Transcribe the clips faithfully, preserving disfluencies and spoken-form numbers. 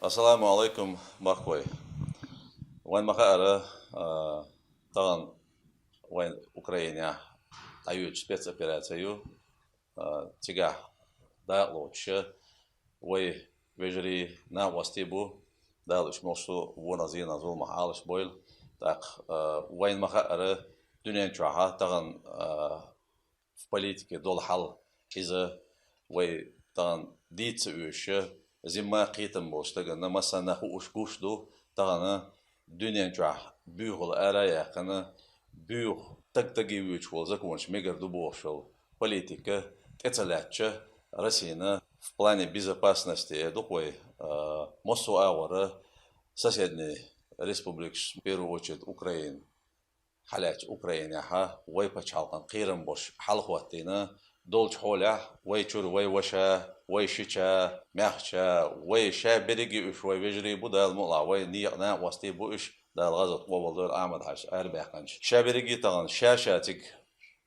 Ассаламу алайкум, махкой. Вайн ма хаара, а, тагӀан вайн Украинехь дӀайоьдуш спецопераци ю, а, цигахь дакъа лоцуша вай вежарий, накъостий бу, Дала уьш мел шо вонах, зенах, зуламах Ӏалаш бойла. ТӀаккха, а, вайн ма хаара, дуьнен чохь тагӀан, а, в политике долу хьал, иза вай тахана дийца ца оьшуша, зимма кхетам болчу стагана массанна хууш гуш ду, тахана дуьнен чохь буьйхал ара а яьккхина, буьйху таг-таге воьдуш волу законаш мегар ду бохуш йолу политика тӀе ца лаьттача, Россина в плане безопасности, ду-кх вай, а, массо а агӀора соседний республикаш, в первую очередь Украина, хьалаьцча Украинехьа вай пачхьалкхан кхерам болуш хьалахӀоттийна долчу хьолехь, вай чуьра вай ваша, вай шича, маьхча, вай ша берриге уьш вай вежарий бу, Дала мукъалахь, вай некъа накъостий бу уьш, Дала гӀазот къобалдойла Ахьмад-Хьаьжас арабаьккхинчу. Ша берриге тахана ша-ша цига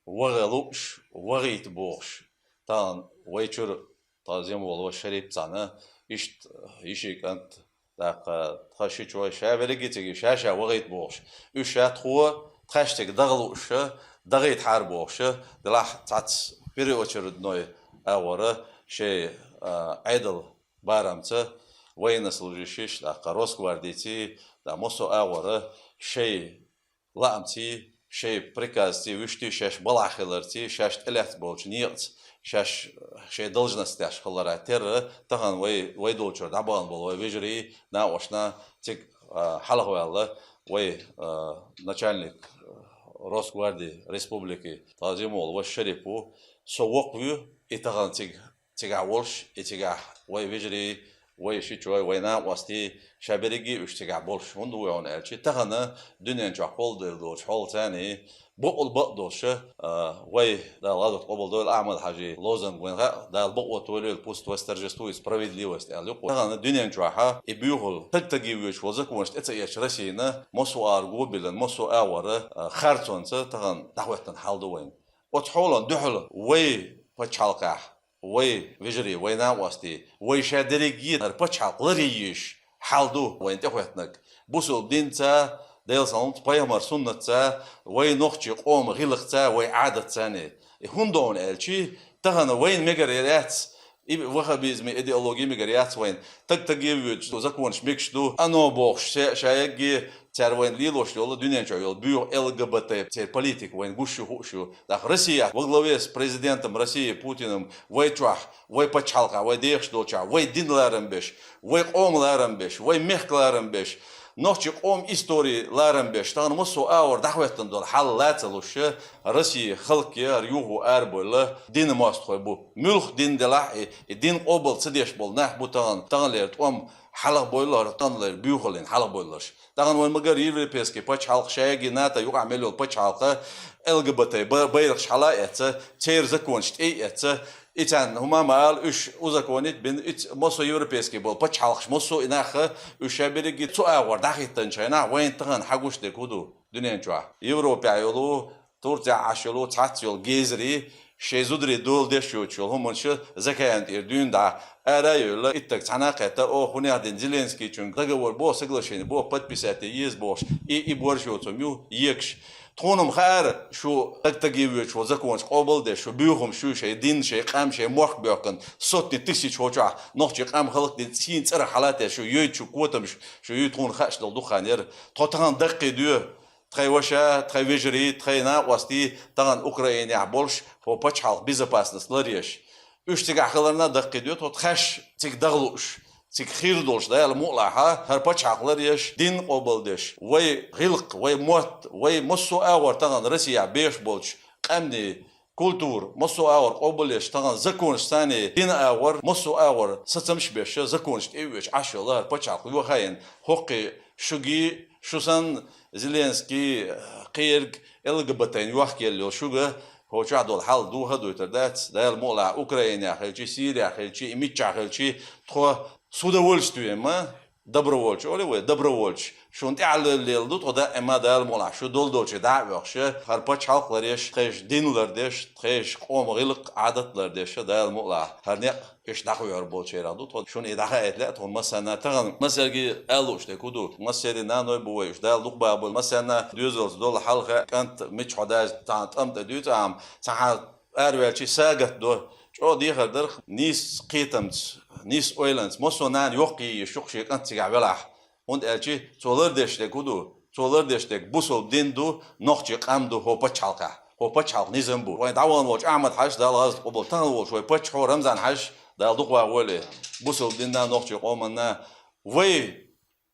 ваха лууш, вахийта бохуш, тахана вай чуьра тхан зен волу ваша Шарип цхьаьна, иштта йиши кӀант, тӀаккха тхан шичой, ша берриге цига ша-ша вахийта бохуш. Уьш ша тхо, тхаьш цига даха лууша, дахийтахьара бохуша, делахь цхьацца первоочередной агӀора шайн, а, Ӏедал барамца, военнослужащийш, тӀаккха Росгвардийций, да, массо а агӀора шайн лаамций, шайн приказций, вуьшта шаьш балхахь хиларций, шаьш тӀелаьцна болчу некъаца, шаьш шайн должностеш хилара терра, тахана вай, вай долчуьра дӀабахана болу вай вежарий, накъостий цига, а, хьалхаваьлла, вай, а, начальник, а, Росгвардии республики, тхан зен волу ваша Шарип ву, со воккхаву, и тахана цига цигахь волуш, и цигахь вай вежарий, вай шичой, вай накъостий, ша берриге уьш цигахь болуш. ХӀунда ву хьуна аьлча, тахана дуьнен чохь кхолладевлла долчу хьолаца, бакъ долуш, а, вай, Дала гӀазот къобалдойла Ахьмад-Хьаьжин лозунг вайна хаьа, Дала бакъо толийла, пусть восторжествует справедливость аьлла ю-кх. Тахана дуьнен чохьа и буьйхал таг-таге воьдуш волу законаш тӀе ца эцча Россина, массо а агӀор го биллина, массо а агӀора, а, харцонца тахана дӀахӀоьттина хьал ду вайна. Оцу хьолана дуьхьал вай пачхьалкхехь, вай вежарий, вай накъостий, вай ша дерриге хӀара пачхьалкх ларъе езаш хьал ду вайна тӀехӀоьттинарг. Бусалба динца, Делан салам, пайхамар суннатца, вай нохчийн къоман гӀиллакхца, вай Ӏадатца. И хӀунда хьуна аьлча, тахана вайна мегар яц, и ваххабизман идеологи мегар яц вайна. Таг-таге воьдуш законаш мегаш ду, оно бохуш, ша, ша егге цара вайна лелош йолу дуьнен чохь йолу буьйху Л Г Б Т церан политика вайна гуш ю, хууш ю. ТӀаккха Россия во главе с президентом России Путиным вай чохь, вай пачхьалкхехь, вай дехаш долчохь, вай дин ларам беш, вай къоман ларам беш, вай мехкан ларам беш, нохчийн къоман истори ларам беш, тахана массо а агӀор дӀахӀоьттина долу хьал лаца луш, Россия халкъе хӀара юху арабойла динан мостагӀий бу. Муьлха дин делахь а, и, и дин къобал ца деш болу нах бу тахана, таханлера тӀом хьалхабойла хӀара, таханлера буьйхаллин хьалхабойла хӀара. Тахана вайн магар европейский пачхьалкх шайги НАТО юкъахь мел йолу пачхьалкха Л Г Б Т ба-, байракхаш хьала а эцна, церан законаш тӀе а эцна, и царна хӀума ма ала, уьш узаконить бина, и ц-, массо а европейский болу пачхьалкхаш, массо а и нах, уьш ша берриге цу агӀор дӀахӀиттинчу хенахь, вайна тахана хьагуш дерг хӀун ду дуьнен чохь? Европехь йолу, Турцехь Ӏаш йолу цхьацца йолу гезарий шайн зударий дола деш йоцуш йолу хӀуманаш закаянна тӀера дуьйна дӀа ара а йевлла, иттаг цхьаьна а кхетта, о, хӀунех дина Зеленскийчуьнга договор боху, соглашение боху, подписать е еза бохуш, и, и борша йоцу хӀума ю егаш. Тхуна-м хаьара, шу таг-таге воьдуш волу законаш къобал а деш, шу буьйхамаш ю, шайн дин, шайн къам, шайн мохк боьхкина, сотни тысяч хӀокху чохь нохчийн къам хӀаллакдина, цхьана цӀарах хьала а тесна, шу йойту шу котамаш, шу юй тхуна хууш долу дукха хан яра. Тхо тахана даккхийдоь, тхайн ваша, тхайн вежарий, тхайн накъостий тахана Украинехь болуш, хӀокху пачхьалкхан безопасность ларъеш. Уьш цигахь хиларна а даккхийдоь тхо, тхаьш цига даха лууш, цига хир долуш, Дала мукъалахь, хӀара пачхьалкх ларъеш, дин къобал деш, вай гӀиллакх, вай мотт, вай массо а агӀор тахана Россехь бехаш болчу къаьмнийн культура, массо а агӀор къобал еш, тахана законаш санна, динан агӀор, массо а агӀор сацамаш беш, законаш тӀе а веъча Ӏаш йолу хӀара пачхьалкх йохаийна, хӀокху шуьга, шу санна, Зеленский, кхерг, Л Г Б Т-н йохкаелла йолу шуьга, хӀокху чохь долу хьал духа а дуьйтур дац, Дала мукъалахь, Украинехь хилчи, Сирехь хилчи, и миччахь хилчи, тхо с удовольствием, а, Добровольчи олий вай, добровольчи. Шуна тӀехьа лелла ду тхо даима, Дала мукъалахь, шу долу долчу дӀа а оьхуш, хӀара пачхьалкх лардеш, тхешан дин лардеш, тхешан къоман гӀиллакх-Ӏадат лардеш, Дала мукъалахь, хӀара некъ иштта дӀахьуьйр болчерах ду тхо. Шуна и дӀахаийта лаьа тхуна массарна. Тахана массаьрга ала лууш дерг хӀун ду? Массеран наной бу вай, уьш Дала дукха бахабойла. Массарна доьзалца долу хьалха, кӀант мичахь даза, цхьана тӀам тӀе дуьйцу ахьа, цхьа араваьлча сагатдо. ЧӀогӀа дехар дарх нийса кхетамца, нийса ойланца, массо а нана йоккха йиш ю-кх шен кӀант цигахь велахь. ХӀунда аьлча цо лардеш дерг хӀун ду? Цо лардеш дерг бусалба дин ду, нохчийн къам ду хӀокху пачхьалкхехь. ХӀокху пачхьалкхан низам бу. Вайн дӀавахана волчу Ахьмад-Хьаьжас, Дала гӀазот къобал, тахана волуш вай паччахьо Рамзан-Хьаьжа, Дала дукха вахавойла, бусалба динна, нохчийн къоманна. Вай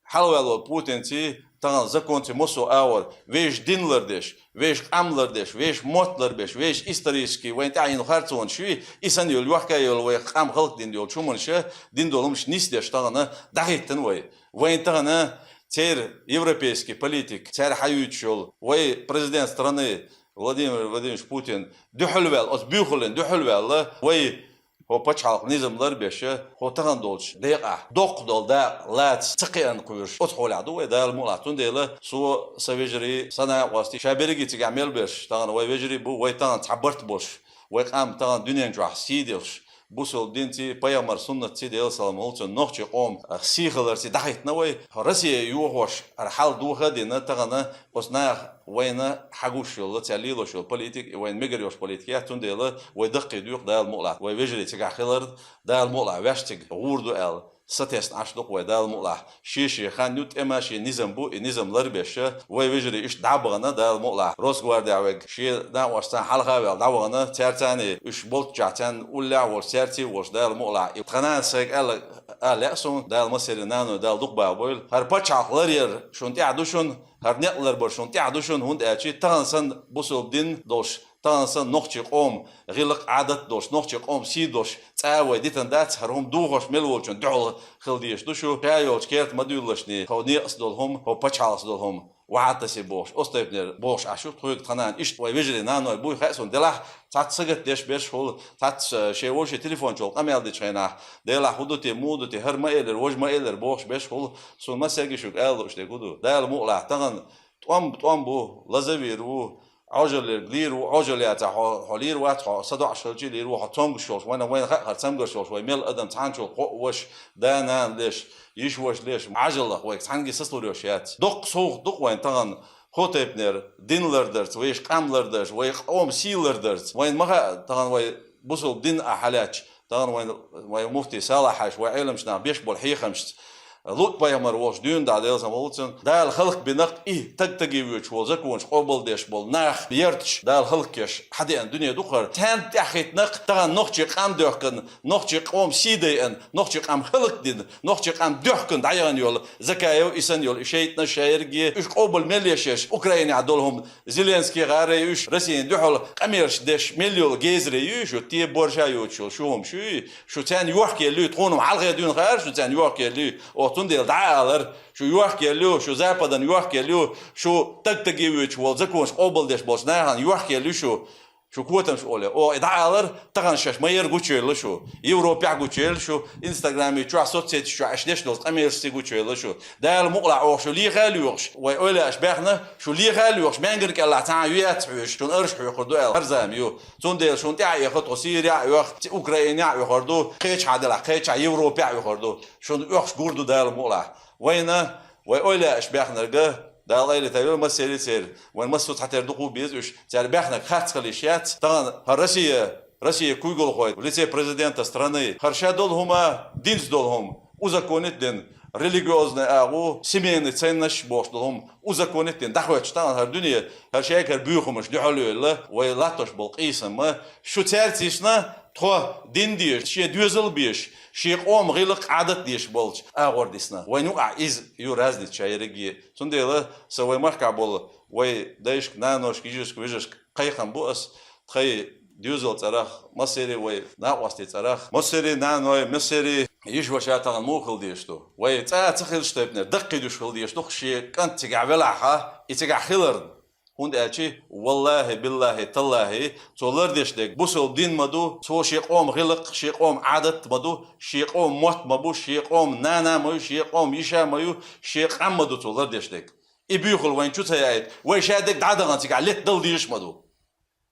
хьалаваьлла волу Путинций, тахана законций массо а агӀор, вешан дин лардеш, вешан къам лардеш, вешан мотт ларбеш, вешан исторический вайна тӀехь йина харцонаш ю, и санна йолу, йохка йолу вай къам хӀаллакдина йолчу хӀуманаш, дина долу хӀуманаш нисдеш тахана дӀахӀиттина вай. Вайна тахана церан европейский политика, цара хьаюьйцуш йолу вай президент страны Владимир Владимирович Путин дуьхьал ваьлла, оцу буьйхаллина дуьхьал ваьлла, вай хӀокху пачхьалкхан низам ларбеш, хӀокху тахана долчу декъехь доккха долу дакъа лаца ца кхиъна кхуьуш, оцу хьолехь ду вай, Дала мукъалахь. Цундела со, сан вежарий, сан накъостий, ша берриге цигахь мел берш, тахана вай вежарий бу, вай тахана цхьа барт болуш, вай къам тахана дуьнен чохь сий долуш, бусалба динций, пайхамаран суннатций, Делан салам хуьлда цунна, нохчийн къоман сийлаллаций дӀахӀиттина вай. Россия йохош, хӀара хьал доха а дина, тахана оцу наха вайна хьагуш йолу, цара лелош йолу политика, и вайна мегар йолуш политика яц, цундела вай даккхий дуьйху, Дала мукъалахь, вай вежарий цигахь хилар, Дала мукъалахь, ваьш цига гӀур ду аьлла сатесна Ӏаш ду-кх вай, Дала мукъалахь. Шен-шен хан ю, тӀеман шен низам бу, и низам ларбеш, вай вежарий иштта дӀа а бахана, Дала мукъалахь, Росгвардехь вайга шен накъосташца хьалха а ваьлла дӀавахана, цаьрца а, уьш болччохь царна уллехь а волуш, цаьрций а волуш, Дала мукъалахь. И тхан нанас сайга аьлла, ала лаьа суна, Дала массеран наной Дала дукха бахабойла. ХӀара пачхьалкх ларъяр шуна тӀехь ду шуна, хӀара некъ ларбар шуна тӀехь ду шуна, хӀунда аьлча тахана санна бусалба дин долуш, тахана санна нохчийн къоман гӀиллакх-Ӏадат долуш, нохчийн къоман сий долуш цкъа а вай дитина дац, хӀара хӀума дохош мел волчунна дуьхьал хила дезаш ду шу. Ша йолчу керта ма дуьйлалаш, хӀокху некъаца долу хӀума, хӀокху пачхьалкхаца долу хӀума вахьа тасийта бохуш, оцу тайпанера бохуш Ӏаш ю тхоьга тхан нана. Иштта вай вежарий, наной буй хаьа суна, делахь цхьацца сагатдеш берш хуьлу, цхьацца шен вовшийн телефон чухула къамел дечу хенахь, делахь хӀун ду те, муха ду те, хӀара ма элира, важа ма элира бохуш берш хуьлу. Суна массаьрга шуьга ала лууш дерг хӀун ду? Дала мукъалахь, тахана тӀом, тӀом бу, лазавийр ву, Ӏожаллиг лийр ву, Ӏожалла яцахь хьо, хьо лийр вац, хьо садоӀуш хилча лийр ву, хьо цомгуш йолуш, вайна, вайна хаьа хӀара цамгарш йолуш, вай мел адам цхьана чул кхоъ ваша, да-нана леш, йиша-ваша леш, Ӏожаллах вайга цхьаьнгге сацалур йолуш яц. Доккха совгӀат ду-кх вайна тахана хӀокху тайпанера дин лардарца, вешан къам лардарца, вай къоман сий лардарца. Вайна ма хаьа тахана вай бусалба дин а хьалаьцча, тахана вайн, вайн муфтий Салахь-Хьаьжас вай Ӏеламчу наха беш болу хьехамашца, Лут-пайхамар волчу дуьйна дӀа, Делан салам хуьлда цунна, Дала хӀаллакбинарг, и таг-таге воьдуш волу законаш къобалдеш болу нах ярташ Дала хӀаллакъеш хьадеана дуьне ду-кх хӀара. Царна тӀаьхьахӀиттинарг тахана нохчийн къам доьхкина, нохчийн къоман сий дайъина, нохчийн къам хӀаллакдина, нохчийн къам доьхкина дӀаяхана йолу Закаев, и санна йолу и шайтӀанаш, шаьргий, уьш къобал мел еш, Украинехь долу хӀума Зеленский гӀарай уьш, Россияна дуьхьал къамелаш деш мел йолу гейзарий ю шу, те борша йоцуш йолу шу хӀума шу ю, шу царна йохкаелла ю, тхуна-м хьалхе дуьйна хаьара шу царна йохкаелла ю, оха цундела дӀа а алара, шу йохкаелла ю, шу Западана йохкаелла ю, шу таг-таге воьдуш волу законаш къобалдеш болчу нахана йохкаелла ю шу, шу котамаш оле. Оха и дӀа а алара, тахана шаьш ма-ярра гучуевлла шу, Европехь гучуевлла шу, Инстаграме чохь, соцсеташ чохь аша деш долчу къамелашций гучуевлла шу. Дала мукъалахь оха шу леха а лоьхуш, вай ойла а еш баьхна, шу леха а лоьхуш, маьнгара кӀелахь цхьа а ю яц хьоьжуш, шуна арш хьоькхур ду аьлла хӀара зама ю. Цундела шуна тӀаьхьа оьху тхо Сирехь а оьху, Украинехь а оьхур ду, кхечахьа делахь, кхечахьа Европехь а оьхур ду. Шуна оьхуш гур ду Дала мукъалахь. Вайна, вай ойла а еш баьхнарг, Дала къайле тайвела массерий церан. Вайн массо а цхьатера дукха беза уьш. Цара баьхнарг харц хила йиш яц. Тахана хӀара Россия, Россия куйгалхой в лице президента страны хӀара ша долу хӀума, динца долу хӀума узаконить дина, религиозный агӀо, семейный ценносташ бохуш долу хӀума узаконить дина, дӀахӀоьттуш тахана хӀара дуьне, хӀара шайгара буьйхамаш дуьхьал йолла, вай латтош болу къийсам ма, шу цаьрца йисна, тхо дин дезаш, шен доьзал безаш, шен къоман гӀиллакх-Ӏадат дезаш болчу агӀор дисна. Вайн юкъахь иза ю разница ша ерриге. Цундела сан вай махкахь болу вай дайшка, наношка, йижаршка, вежаршка кхайкхам бу ас, тхайн доьзал цӀарах, массерий вай накъостий цӀарах, массерий наной, массерий йиша-ваша тахана муха хила дезаш ду? Вай цкъа а ца хилча тайпанера, даккхий дуьш хила дезаш ду-кх шен кӀант цигахь велахь а, и цигахь хиларна. ХӀунда аьлча, валлахӀи, биллахӀи, таллахӀи, цо лардеш дерг бусалба дин ма ду, цо шен къоман гӀиллакх, шен къоман Ӏадат ма ду, шен къоман мотт ма бу, шен къоман нана ма ю, шен къоман йиша ма ю, шен къам ма ду цо лардеш дерг. И буьйхал вайна чу ца яйта, вай шадерг дӀадахана цигахь летта дала дезаш ма ду.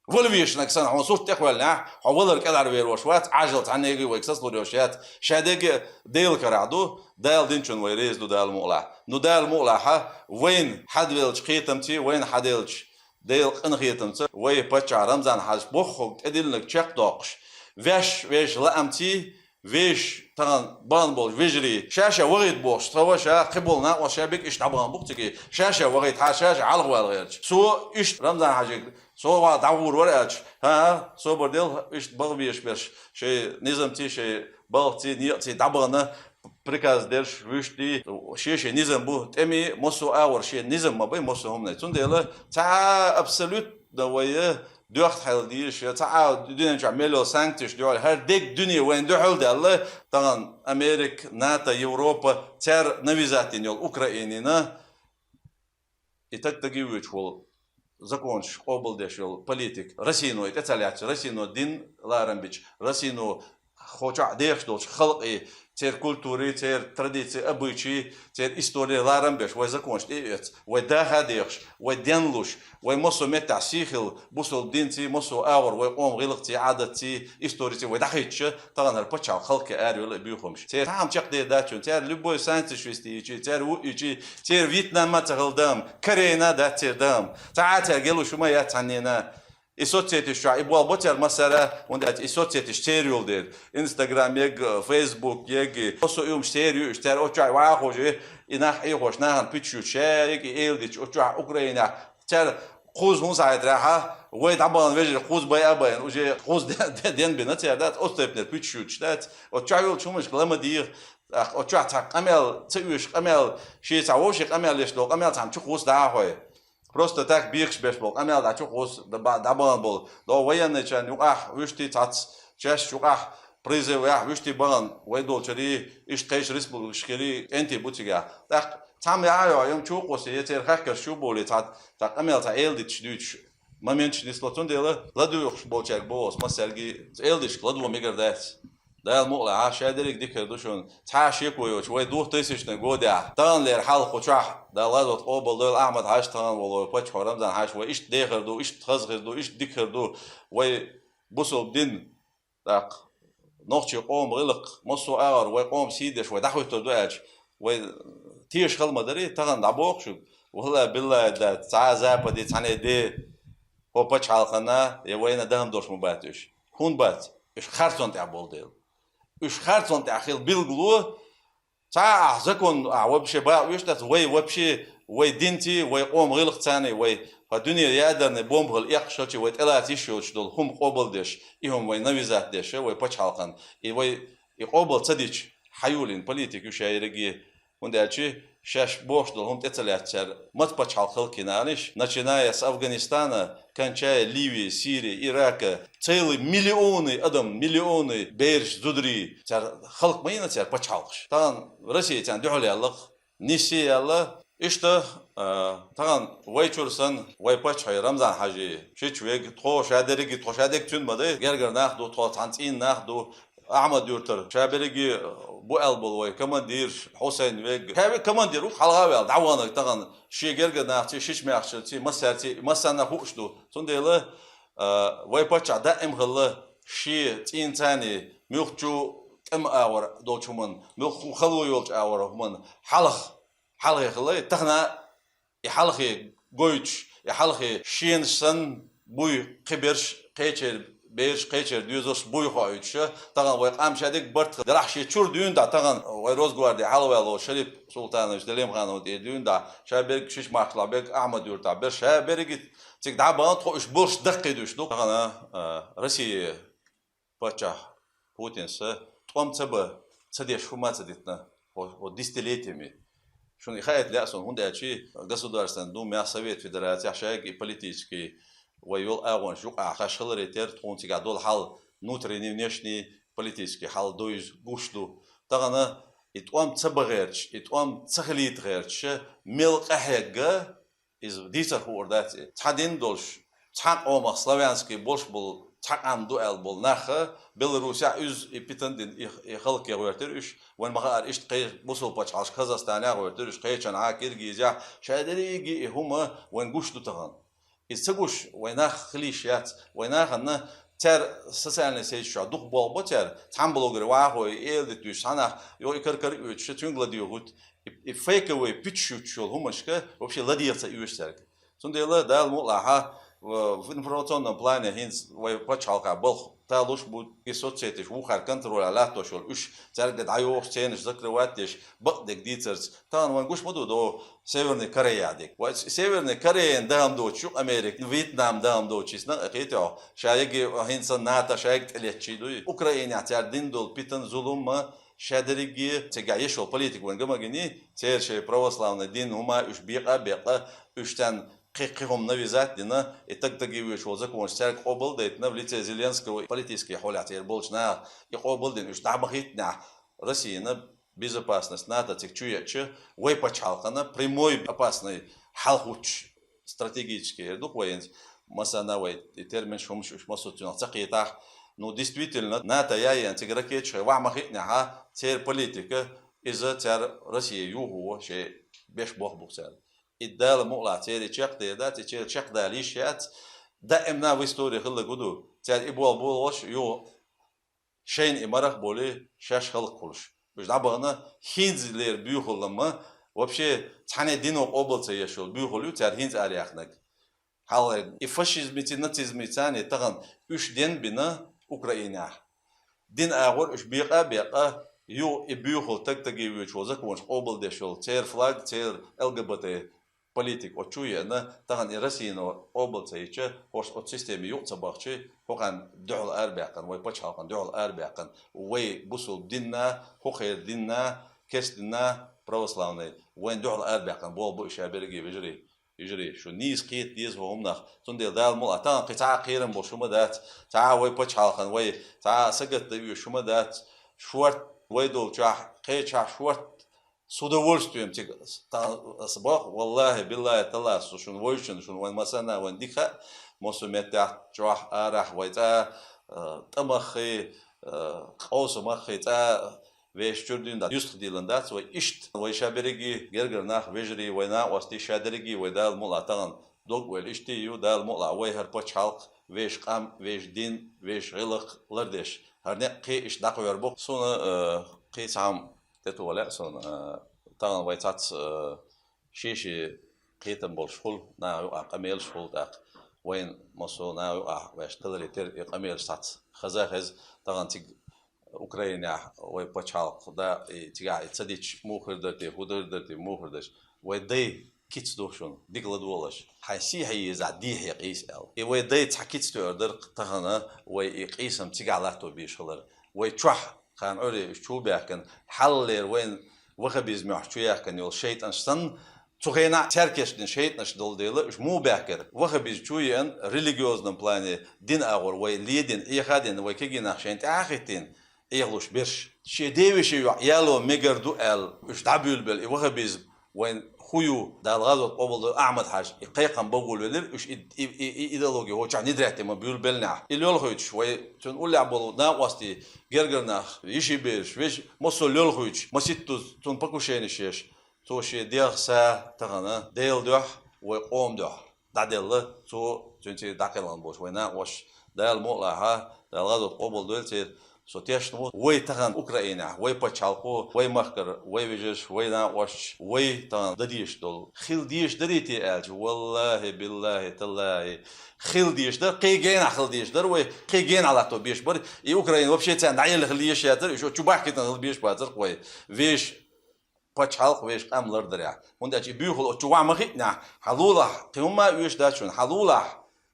Вала вешанаг санна хьуна сурт тӀекхоьллинехь, хьо валар кӀелхьарвер волуш вац, Ӏажал цхьаннега вайга сацалур йолуш яц. Шадерг Делан карахь ду, Дала динчунна вай реза ду, Дала мукъалахь. Ну, Дала мукъалахь, вайна хьадвеллачу кхетамций, вайна хьаделлачу Делан къинхетамца вай паччахь Рамзан-Хьаьжас боххург тӀедиллинарг чекхдоккхуш, ваьш вешан лаамций, вешан тахана бахана болчу вежарий, ша-ша вахийта бохуш, тхан ваша, кхиболу накъост ша биг иштта дӀабахана бу-кх цига, ша-ша вахийта, хьан ша-ша хьалхавала гӀерташ. Цо иштта Рамзан-Хьаьжига, со вала дӀагӀур вара аьлча, хӀан-хӀа, собар дел, иштта бахбеш берш, шайн низамций, шайн балхаций, некъаций дӀабахана, приказ дерш, вуьшта, шен-шен низам бу, тӀемий, массо а агӀор шен низам ма бай, массо а хӀуманай. Цундела цхьа а абсолютно вай доьхна хьала дезаш, я цхьа а дуьнен чохь мел йолу санкцеш дуьхьал, хӀара дерг дуьне вайна дуьхьал даьлла, тахана Америка, НАТО, Европа, цара навязать дина йолу Украинина, и таг-таги вуьйцуш волу законаш къобалдеш йолу политик, Россино и тӀе ца лаьцча, Россино дин ларам бича, Россино кху чохь дехаш долчу халкъий, церан культурий, церан традиций, обычай, церан историй ларам беш, вай законаш тӀе а эцна, вай даха а дехаш, вай денлуш, вай массо а меттехь сий хилла, бусалба динций, массо а агӀор вай къоман гӀиллакхций, Ӏадатций, историций вай дӀахӀиттича, тахана хӀара пачхьалкх хӀаллакьхилар аьлла йолу и буьйхамаш. Церан цхьа а хӀума чекхдер дац шуна, цара любой санкцеш висте йичи, цара ву а йичи, церан Вьетнам а ца хилла дама, Корейна а дац церан дама. Цхьа а цаьрга гелуш хӀума яц цхьаннена. И соцсетеш чохь и болх бо цара массара, хӀунда аьлча и соцсетеш церан йолу дела. Instagram ег, Facebook ег, массо а уьш церан ю, уьш цара оцу чохь вахахуш, и нах Ӏехош нахана пуьташ ю, ша ег и эладиташ, оцу чохь Украинехь цара кхузза хӀун схьахьайтарехьа, вай дӀабахана вежарий кхузза бай а байна, уже кхузза ден, ден, ден бина цара дац, оцу тайпанера пуьташ юьтуш дац. Оцу чохь йолчу хӀуманашка ла ма дийгӀа, тӀаккха оцу чохь цхьа къамел ца оьшу, къамел, шен цхьа вовшийн къамел еш долу къамел цхьаьна чу кхуссу дӀа а хьой. Просто так бехаш беш болу къамел дӀа чу кхуссу, дӀа-, дӀабахана болу. До военный чан юкъахь вуьшти цхьацца чаьш юкъахь призыв яхь вуьшти бахана вай долчарий, иштта кхечу республикашкарий кӀентий бу цигахь. ТӀаккха цхьамма яхьа а йо, йом чу а кхуссу, я церан хахкарш чу а болий, цхьа, цхьа къамел, цхьа эладиташ дуьйцуш моменташ нисло. Цундела ладуьйгӀуш болчаьрга боху аса массаьрга, эладиташка ладогӀа мегар дац. Дала мукъалахь, ша дерриг дика хир ду шуна. Цхьа а шеко йоцуш, вай двухтысячный годехь, таханлера хьалха кху чохь, Дала гӀазот къобал дойла, Ахьмад-Хьаьжа тахана волу вай паччахьо Рамзан-Хьаьжа, вай иштта дехар ду, иштта хаза хир ду, иштта дика хир ду, вай бусалба дин, тӀаккха нохчийн къоман гӀиллакх, массо а агӀор вай къоман сий деш, вай дӀахӀуьттур ду аьлча, вай теша хала ма дарий, тахана дӀабоху шуьга. Валлай, биллай, да, цхьа а западе, цхьаьна де, хӀо пачхьалкхана, я вайна дахана долуш ма бац уьш. ХӀунда бац? Уьш харцонна тӀехь болу дела. Уьш харцонна тӀехь хила билгало, цхьа а ахь закон ахь вообще бакъ веш дац, вай вообще, вай динций, вай къоман гӀиллакхцаний, вай хӀа дуьне ядерный бомба хила эккхаш хилча, вай тӀелаца йиш йоцуш долу хӀума къобалдеш, и хӀума вай навязать деш, вай пачхьалкхана. И вай и къобал ца дича, хьан юлийна политик ю ша ерриге, хӀунда аьлча шаьш бохуш долу хӀума тӀе ца лаьцна цара маца пачхьалкх хӀаллакьхинарниш, начиная с Афганистана, кончая Ливией, Сирией, Иракой, целый миллионы адам, миллионы бераш, зударий, цара хӀаллак ма йина цара пачхьалкхаш. Тахана Россия царна дуьхьал яьлла-кх, нисъе яьлла. Иштта, а, тахана вай чуьра санна, вай паччахьий Рамзан-Хьаьжий, шича вега, тхо ша дерриге, тхо ша дерг цуьнан ма дай, гергара нах ду, тхо цхьана цӀийна нах ду, Ахьмад-Юьртара, ша берриге бу аьлла болу вай командирш, Хьусайн вега. Ша вега командир ву-кх хьалха а ваьлла, дӀаваханарг тахана, шен гергара нахций, шича-маьхчарций, массаьрций, массарна хууш ду. Цундела, а, вай паччахь даим хилла шен цӀийнцаний, муьлххачу тӀеман агӀор долчу хӀуманна, муьлхха хӀума хало йолчу агӀор хӀуманна хьалха, хьалхе хилла, тахана и хьалхе гойтуш, и хьалхе шенаш санна буй кхиберш, кхечеран бераш, кхечеран доьзалш буй хоуьйтуш, тахана вай къам ша дерг барт хила делахь шен чуьра дуьйна дӀа, тахана вай Росгварди хьалхаваьлла волу Шарип Султанович Делимханов тӀе дуьйна дӀа, ша берг шича-махкахь берг Ахьмад-Юьртахь берш, ша берриге цига дӀа а бахана, тхо уьш болуш даккхийдуьйш ду. Тахана, а, Россия паччахь Путинс тӀом ца бан, ца деш хӀума ца дитина, хӀо, хӀо десятилетиями. Шуна и хаийта лаьа суна, хӀунда аьлча Государственная Думах, Совет Федерацехь шайга и политический вай йолу агӀонаш юкъахь хаш хиларе терра, тхуна цигахь долу хьал, внутренний, внешний политический хьал дуйза гуш ду. Тахана и тӀом ца бан гӀерташ, и тӀом ца хилийта гӀерташ, мел къахьегга, Иза дийцар хуур дац и. Цхьа дин долуш, цхьа къомах славянский болуш болу, цхьа къам ду аьлла болу нах Беларусехь уьзза и питана дина, и, и хӀаллакье гӀоьртира уьш. Вайн ма-хаъара, иштта кхечу бусулба пачхьалкхашка, Казахстанехь гӀоьртира уьш, кхечанхьа, Киргизехь, шадерриге и хӀума вайн гуш ду тахана. Иза ца гуш, вайн нах хила йиш яц, вайн нахана цара социальный сеташ чохь дукха болх бо цара, цхьана блогер вахой, и эладита дуьйш, цхьаннах, йо, и кар-кара оьцуш, цуьнга ладоьгӀуьйту. И, и фейковый пуьташ юьтуш йолу хӀуманашка вообще ладегӀа ца оьшу цаьрга. Цундела Дала мукъалахь, в, в информационном плане хӀинца вай пачхьалкхехь болх талуш бу, и соцсеташ вукхара контролехь латтош йолу уьш, цаьрга дӀайохуш, ценаш закрывать деш, бакъдерг дийцарца. Тахана вайн гуш ма ду до Северный Корея дерг. Вай Северный Кореян дахам доцуш ю Америка, Вьетнам дахам доцуш, иза накъа кхетий хьо? Ша яги хӀинца НАТО ша яги тӀелеттачий дуй. Украинехь цара дина долу питана, зулам ма, ша дерриге цигахь еш йолу политика вайн ган ма гиний, церан шайн православный дин хӀума уьш бекъа а бекъа, уьш царна кхин, кхин хӀума навязать дина, и таг-таге воьдуш волу законаш цаьрга къобал а дайтина, в лице Зеленского, политический хьолехь церан болчу наха и къобал а дина, уьш дӀа ма хӀиттинехь, Россияна безопасность НАТО цига чу еача, вай пачхьалкхана прямой опасный хьал хӀуттуш стратегический эр ду-кх вай хӀинца. Массарна вай и терминаш, хӀумаш уьш массо а цуьнах ца кхетахь. Ну, действительно, НАТО яйена цига ракеташ хье ваха ма хиънехьа, церан политика, иза цара Россия юхаво шайн беш болх бу-кх цара. И Дала мукъалахь церан чекхдер дац, и церан чекхдала йиш яц, даимна в истории хилла гу ду. Цара и болх болуш ю, шайна и марах болий, шаьш хӀаллакьхуьлуш. Уьш дӀабахана хӀинцалера буьйхалла ма, вообще цхьана а дино къобал ца еш йолу буьйхалла ю цара хӀинца араяьккхинарг. Хьалхарниг и фашизмиций, нацизмиций царна тахана уьш ден бина Украинехь. Дин агӀор уьш бекъа а бекъа, юха и буьйхалла, таг-таге воьдуш волу законаш къобал деш йолу, церан флаг, церан ЛГБТ политика оцу чу еана, тахана и Россино къобал ца йича, хӀорш оцу системе юкъа ца бахчий, хӀокхарна дуьхьал арабаьккхина, вай пачхьалкхана дуьхьал арабаьккхина, вай бусулба динна, хӀокхеран динна, керста динна, православный, вайна дуьхьал арабаьккхина болх бу и ша берриге, вежарий. Вежарий, шу нийса кхета деза хӀокху хӀуманах. Цундела Дала мукъалахь, тахана кхин цхьа а кхерам болуш хӀума дац, цхьа а вай пачхьалкхана, вай цхьа а сагатдан оьшуш хӀума дац. Шорта вай долчохь, кхечахь шорта с удовольствием цига, та-, аса боху, валлахӀи, биллахӀи, таллахӀи, со шуна вевзачунна, шуна вайн массарна а вайн дика хаьа, массо а меттехь чохь, арахь вай цкъа, э, тӀамах хи, э, къовсамах хи, цкъа вешан чуьра дуьйна дац, юьстахдийлина дац вай. Иштта вай ша берриге гергара нах, вежарий, вай накъостий, ша дерриге вай Дала мукъалахь тахана дог-ойла иштта ю, Дала мукъалахь вай хӀара пачхьалкх, вешан къам, вешан дин, вешан гӀиллакх лардеш. ХӀара некъ кхин иштта дӀакхоьру боху. Суна, э, кхин цхьа хӀума тӀетоха лаьа суна, э, тахана вай цхьацца, э, шен-шен кхетам болуш хуьлу, наха юкъахь къамелаш хуьлу тӀаккха. Вайна массо а наха юкъахь ваьш таларе тера и къамелаш цхьацца хаза а хеза, тахана цига Украинехь вай пачхьалкх да, и цигахь и ца дича муха хир дара те, хӀун дара дара те, муха хир дара. Вай дай кица ду шуна, дика ладогӀалаш. Хьайн сий хьаезахь, дехье къийса аьлла. И вай дай цхьа кица тоьар дара тахана, вай и къийсам цигахь латто безаш хилар. Вай чохь, кхана Ӏуьйре уьш чу баьхкина, хьалхалера вайна ваххабизмехь чу яьхкина йолу шайтӀанаш санна, цу хенахь цаьрга кечдина шайтӀанаш долу дела, уьш муха баьхкира? Ваххабизм чу а еана, религиозном плане, дин агӀор вай ледина, Ӏеха а дина, вай кегий нах шайна тӀаьхьа а хӀиттийна, Ӏехалуш берш. Шен девешин йоӀ яло мегар ду аьлла, уьш дӀабуьйлабелла и ваххабизм вайн хӀун ю, Дала гӀазот къобалдойла Ахьмад-Хьаьжа и кхайкхам бан гӀолавелира, уьш и, и, и, и идеология хӀокху чохь внедрять ма буьйлабеллинехь. И лоьлхуьйтуш вай, цуьнан уллехь болу накъостий, гергара нах, йиши бераш, вешан массо а лоьлхуьйтуш, маситтаза цунна покушенеш еш, цо шен дегӀ, са тахана Делан дуьхьа, вай къоман дуьхьа дӀаделла, цо цуьнан церан дӀакхелхина болуш вай накъосташ. Дала мукъалахь, Дала гӀазот къобалдойла церан. Со тешна ву, вай тахана Украинехь, вай пачхьалкхо, вай махкара, вай вежарш, вай накъосташ, вай тахана дан дезаш долу. Хила дезаш дарий те аьлча, валлахӀи, биллахӀи, таллахӀи, хила дезаш дара, кхин генахь хила дезаш дара вай, кхин генахь латто безаш бара. И Украина вообще царна дӀаелла хила езаш яцара, уьш оцу чу бахкийтина хила безаш бацара-кх вай. Вешан пачхьалкх, вешан къам лардарехь. ХӀунда аьлча и буьйхалла оцу чу ваха ма хиънехь, хьалулахь, кхин хӀумма а оьшуш дац шуна, хьалулахь.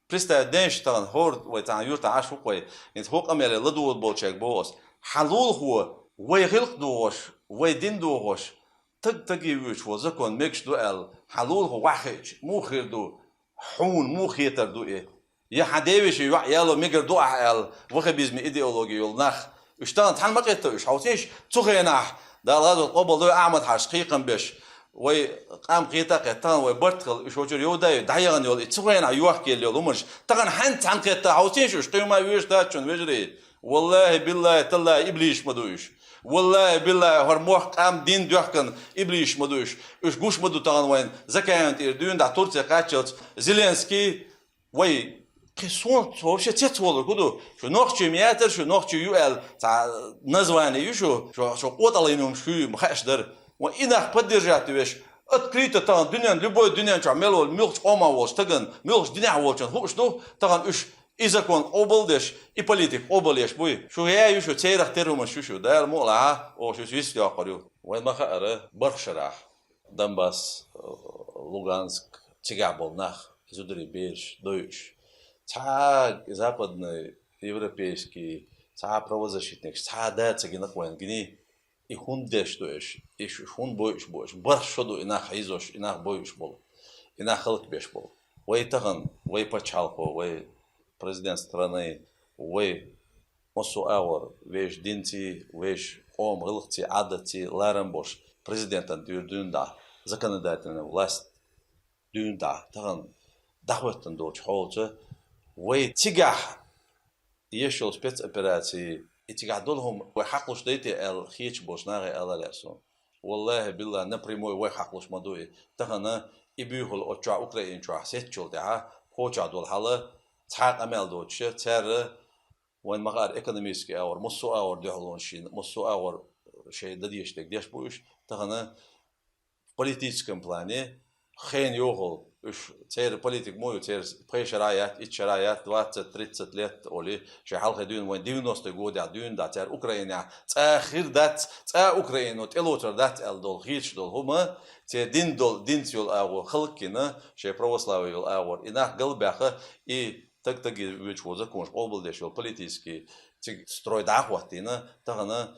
Представить деш тахана хӀора вай цхьана юьртахь Ӏаш ву-кх вай, хӀинца хӀокху къамеле ладугӀу болчаьрга боху ас. Хьалулахо, вай гӀиллакх дохуш, вай дин дохуш, таг-таге воьдуш волу закон мегаш ду аьлла, хьалулахо ваха хиъча, муха хир ду? Хьуна муха хетар ду и? Я хьан девешин йоӀ яло мегар ду ахьа аьлла, ваххабизман идеологи йолу нах. Уьш тахана цхьаьна ма къетта уьш, хьовсийша, цу хенахь, Дала гӀазот къобалдойла Ахьмад-Хьаьжас кхайкхам беш, Вай къам кхета кхетта, вай барт хила, уьш вочур йовдай, дӀаяхана йола, и цу хенахь йохкаелла йола хӀуманаш. Тахана хьаьнца хьан кхетта, хьовсийша уьш, кхин ма вуьйш дац шуна, вежарий. Валлахи, биллахи, таллахи, иблиш ма ду уьш. Валлахи, биллахи, хӀара мохк, къам, дин доьхкан иблиш ма ду уьш. Уьш гуш ма ду тахана вайн, Закаевна тӀера дуьйна дӀа Турце кхаччалц, Зеленский, вай, кхин сон, со вообще цец волур хӀу ду? Шу нохчий ма яцара, шу нохчий ю аьлла, цхьа название ю шу, шу, шу къотӀалла йина хӀумаш хуьй, ма хаьаш дара. Вай и нах поддержать веш, открыто тахана дуьнен, любой дуьнен чохь мел волу, муьлхачу къоман волчу стаган, муьлхачу динехь волчун хууш ду, тахана уьш и закон къобалдеш, и политика къобалъеш буй. Шу я ю шу, церах тера хӀумаш ю шу, Дала мукъалахьа, оха шу вист йоккхур ю. Вайн ма хаьара, барх шарахь. Донбасс, Луганск, цигахь болу нах, зударий, бераш, дойуш. Цхьа западный, европейский, цхьа правозащитникаш, цхьа да ца гина вайн гиний, и хӀунда деш ду иш, и ш-, хӀунда бойуш бу иш, барх шо ду и нах хьийзош, и нах бойуш болу, и нах хӀаллакбеш болу. Вай тахана, вай пачхьалкхо, вай президент страны, вай массо а агӀор, вешан динций, вешан къоман гӀиллакхций, Ӏадатций ларам болуш, президентан дуьйр дуьйна дӀа, законодательная власть дуьйна дӀа, тахана дӀахӀоьттина долчу хьолча, вай цигахь еш йолу спецопераций, и цигахь долу хӀума вай хьакхалуш дайти аьлла хеташ болчу нахе ала лаьа суна. Валлахи, биллахи, напрямой вай хьакхалуш ма ду и. Тахана и буьйхал оцу чохь Украина чохь сецначул тӀаьхьа кхочахь долу хьала цхьа а къамел доцуша, цаьрра вайн ма хаьара экономический агӀор, массо а агӀор дуьхьалонаш йина, массо а агӀор шайн дан дезаш дерг деш бу уьш. Тахана в политическом плане хен йохал уьш, церан политика мо ю, церан пхи шара яц, итт шара яц, двадцать, тридцать лет олий, шайн хьалхе дуьйна вайн девяностые годехь дуьйна дӀа, цара Украинехь цкъа хир дац, цкъа Украино тӀелоцур дац аьлла долу, хеташ долу хӀума, церан дин долу, динца йолу агӀо хӀаллакйина, шайн православие йолу агӀор и нах галбаьхна, и таг-таге воьдуш волу законаш къобалдеш йолу политический цига строй дӀахӀоттийна, тахана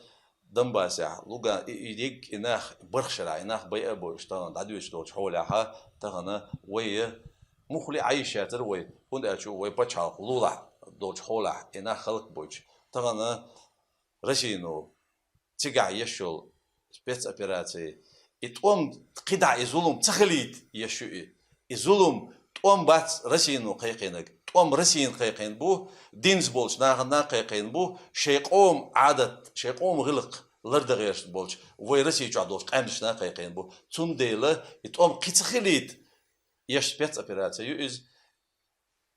Донбассехь, Луган-, и, и дерриг и нах барх шарахь, и нах байа а бойуш тахана дӀадоьдуш долчу хьолехьа, тахана вай муххале а Ӏийша яцара вай, хӀунда аьлча вай пачхьалкх лулахь долчу хьолехь и нах хӀаллакбойтуш. Тахана Россино цигахь еш йолу спецопераций, и тӀом кхидӀа, и зулам ца хилийта еш ю и. И зулам, тӀом бац Россино кхайкхийнарг, тӀом Россина кхайкхийна бу, динца болчу нахана а кхайкхийна бу, шайн къоман Ӏадат, шайн къоман гӀиллакх лардан гӀерташ болчу вай Росси чохь долчу къаьмнашна а кхайкхийна бу. Цундела и тӀом кхин ца хилийта еш спецоперация ю иза.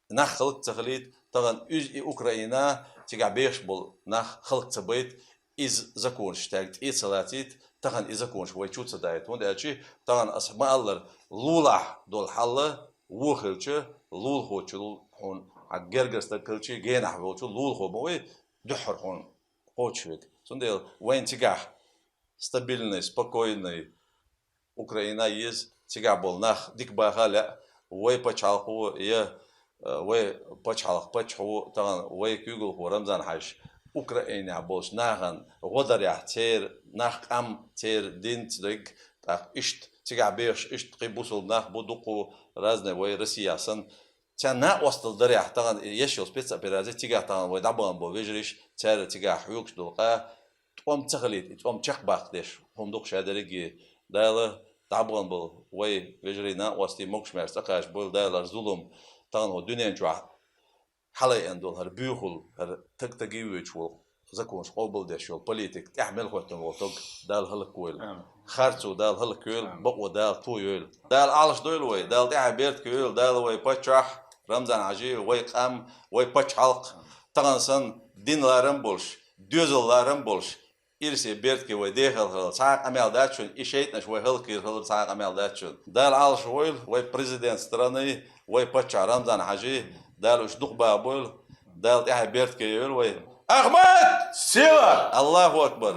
Нах хӀаллак ца хилийта, тахана уьза и Украина, цигахь бехаш болу нах хӀаллак ца байта, иза законаш стаг тӀе ца лацийта, тахана и законаш вай чу ца дайта. ХӀунда аьлча тахана аса ма-аллара, лулахь долу хьал вон хилча, лулахочул хьуна хьан гергара стаг хилча, генахь волчу лулахо ма вай, дуьххьара хьуна кхочушверг. Цундела вайна цигахь стабильный, спокойный Украина еза, цигахь болу нах дика баха а лаьа, вай пачхьалкхо я, э, вай пачхьалкх паччахьо, тахана вай куьйгалхо Рамзан-Хьаьжа Украинехь болчу нахана гӀо дарехь, церан нах, къам, церан динца дерг, тӀаккха иштта цигахь бехаш, иштта кхин бусалба нах бу дуккха разный вай Россияхь санна, царна накъосталла дарехь, тахана еш йолу спецопераций, цигахь тахана вай дӀабахана болу вежарий, цара цигахь хьоьгуш долу къа, тӀом ца хилийта, и тӀом чекхбаккха деш хӀума ду-кх ша дерриге. Дала дӀабахана болу вай вежарий, накъостий могуш-маьрша цӀа кхача бойла, Дала хӀара зулам, тахана хӀокху дуьнен чохь хьалаайина долу хӀара буьйхал, хӀара таг-таге воьдуш волу законаш къобалдеш йолу политика, тӀаьхьа мел хӀоьттина волу таг Дала хӀаллаквойла. Амин. Харцо Дала хӀаллаквойла, амин, бакъо Дала тойойла. Дала Ӏалашдойла вай, Дала тӀаьхье беркате йойла, Дала вай паччахь Рамзан-Хьаьжи, вай къам, вай пачхьалкх, тахана санна дин ларам болуш, доьзал ларам болуш, ирсе беркате вай дехар хилла цхьа а къамел дац шуна, и шайтӀанаш вай хӀаллакйийр хилла цхьа а къамел дац шуна. Дала Ӏалашвойла вай президент страны, вай паччахь Рамзан-Хьаьжи, Дала уьш дукха бахабойла, Дала тӀаьхье беркате йойла вай. Ахмат! Сила! Аллаху акбар!